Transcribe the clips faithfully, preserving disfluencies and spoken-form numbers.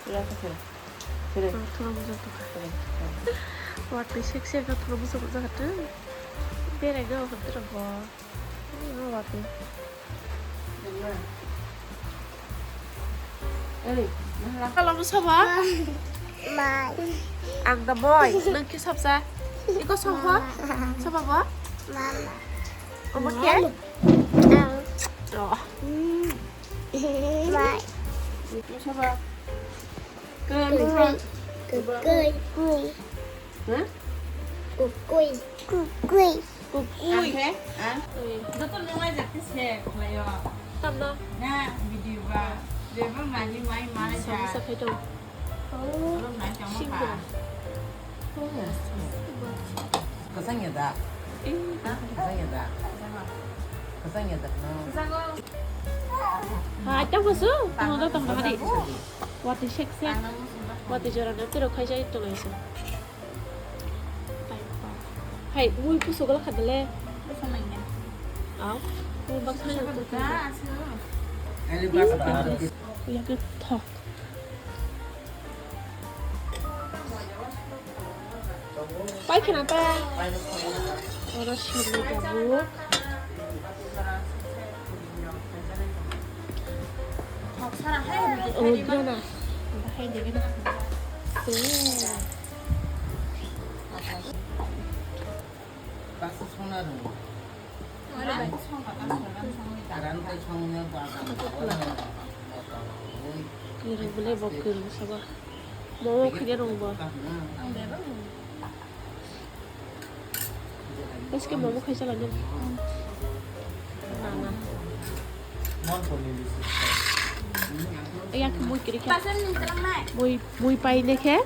Thura khe thura. Thura. Thura bujo to. Thura. Watwi sek sek thura bujo bujo kha. Berai go kha thura bo. Watwi. Ei, hello, sabo? Mai. Ang da boy, nang khe sabsa? Iko sabo? Sabo bo? Mama. Omo khe? Ang. Oh. Mai. Sabo? Kukui. Kukui. Kukui. Ha? Kukui. Kukui. Kukui. Ang khe? Ang? Ui. Joto nunglai jak khe se khlaio. Tamno? Na, video ba. Beba mani mai mani sa. Samsa khai tong. Alo nai tamo ka. Kasang ya da? Eh. Ha? Kasang ya da? Kasang ya da? No. Ha, tamo su. Tamo da tamo hari. Watwi sek sek. Watwi jora na tiro khai jai to lai se. Hai, mui pusu gala khadale. Pusu nangya. Aw, mui baksa na to. Pusu ka asu. Kuya ke thok. Pai khana ta. Oro sirni tabuk. Oh, gana. Bahai de gana. Baksa songna rwngo. Karan tei songno baksa. Kwrwng bwle bo kwrwng sabo. Momo khaide rwngbo. Bwskhe momo khaisa lagin. Na, na. Iya, khe mui kiri khe. Mui, mui paine khe.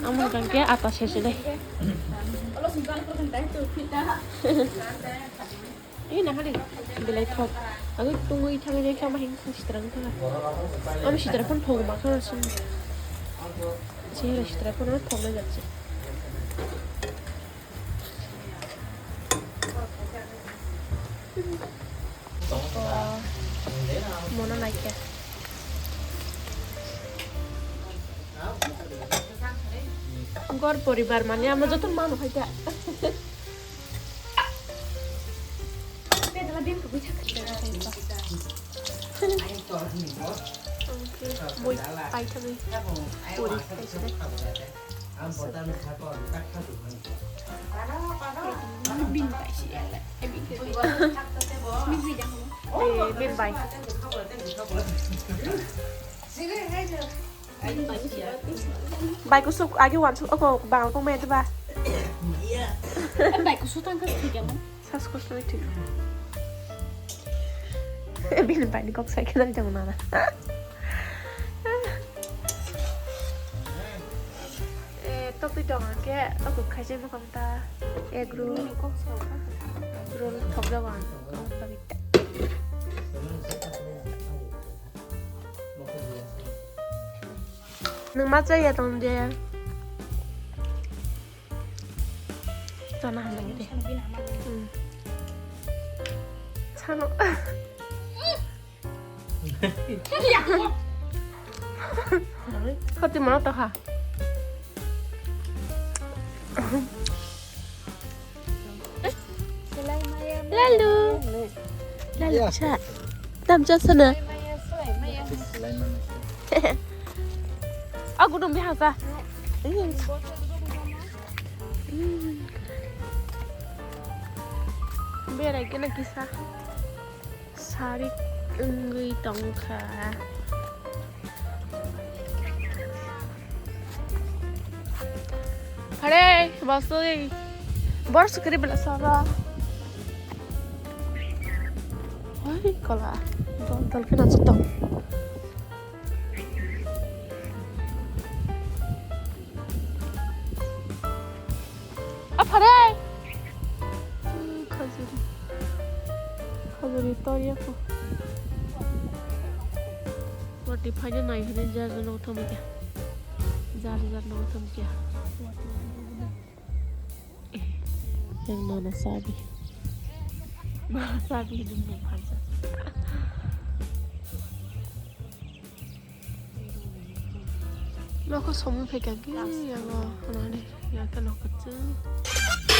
Amo hwnkhe ata sesele. Eh, nahali belai thok. Agwi tungwi thangwi khe ama hing sitrang thanga. Ami sitra phone thok ma khana sung. Sehera sitra phone thok na jakse. Mono naikhe. Gor poribar mane amo joto mano khaikha. Mui paithagwi pori khaiside. Bin bai si. Eh, bin bai. Bai kusuk agi wan su oko bangal pong mai ba. Bai kusuk tang ka thik ya mo. Sas kosoi thik. Bini bai ni kok sai khena jang nana. Eh, tokti dong ke, aku khaise mo kamta. Egg roll. Roll thok jawan. Nwng ma chaya tong de. Chana hamnai de. Hmm. Chano. Khati mana taha. Lalu. Lalu cha. Tam cha sana. Aku dong biasa. Berai kena kisa. Sari wngwi tongkha. Hare, boswi. Bor sukri bela sara. Oi, kola. Dol dol kena chutong. Aphare! Khajuri. Khajuri torya ko. Wati phaina nai hene jar jar no thomkya. Jar jar no thomkya. Yang nana sabi. Nana sabi dum dum phansa. Nokho somwi phaikha ki yago hwnani, ya khe nokho chwng.